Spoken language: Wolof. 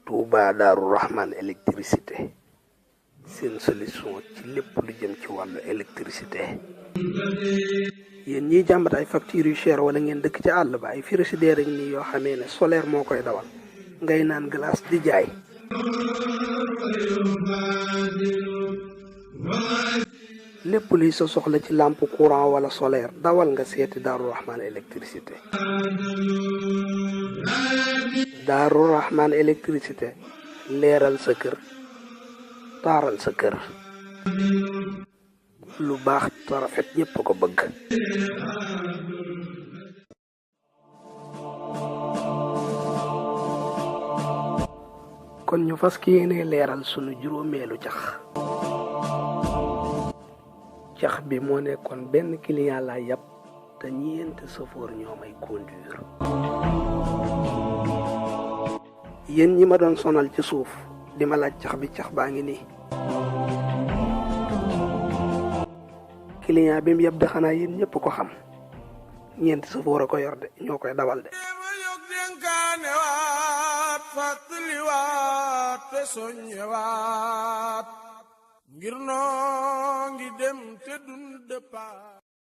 Touba Darou Rahman électricité seen solution ci lépp lu jëm ci wàllu électricité. yéen ñiy jàmbat ay factures yu cher wala ngeen dëkk ci àll ba ay frigidaire rek nii yoo xamee ne solaire moo koy dawal ngay naan glace di jaay. lépp luy sa soxla ci lampe courant wala solaire dawal nga seeti Darou Rahman électricité. Darou Rahman électricité leeral sa kër taaral sa kër. lu baax te rafet ñépp ko bëgg. kon ñu fas yéene leeral sunu juróomeelu cax. cax bi moo nekkoon benn client laa yàpp te ñeenti chauffeur ñoo may conduire. yéen ñi ma doon sonal ci suuf di ma laaj cax bi cax baa ngi nii. client bi mu yëpp de xanaa yéen ñëpp ko xam ñeenti chauffeur a ko yor de ñoo koy dawal de. ngir noo ngi dem te dun dëppaat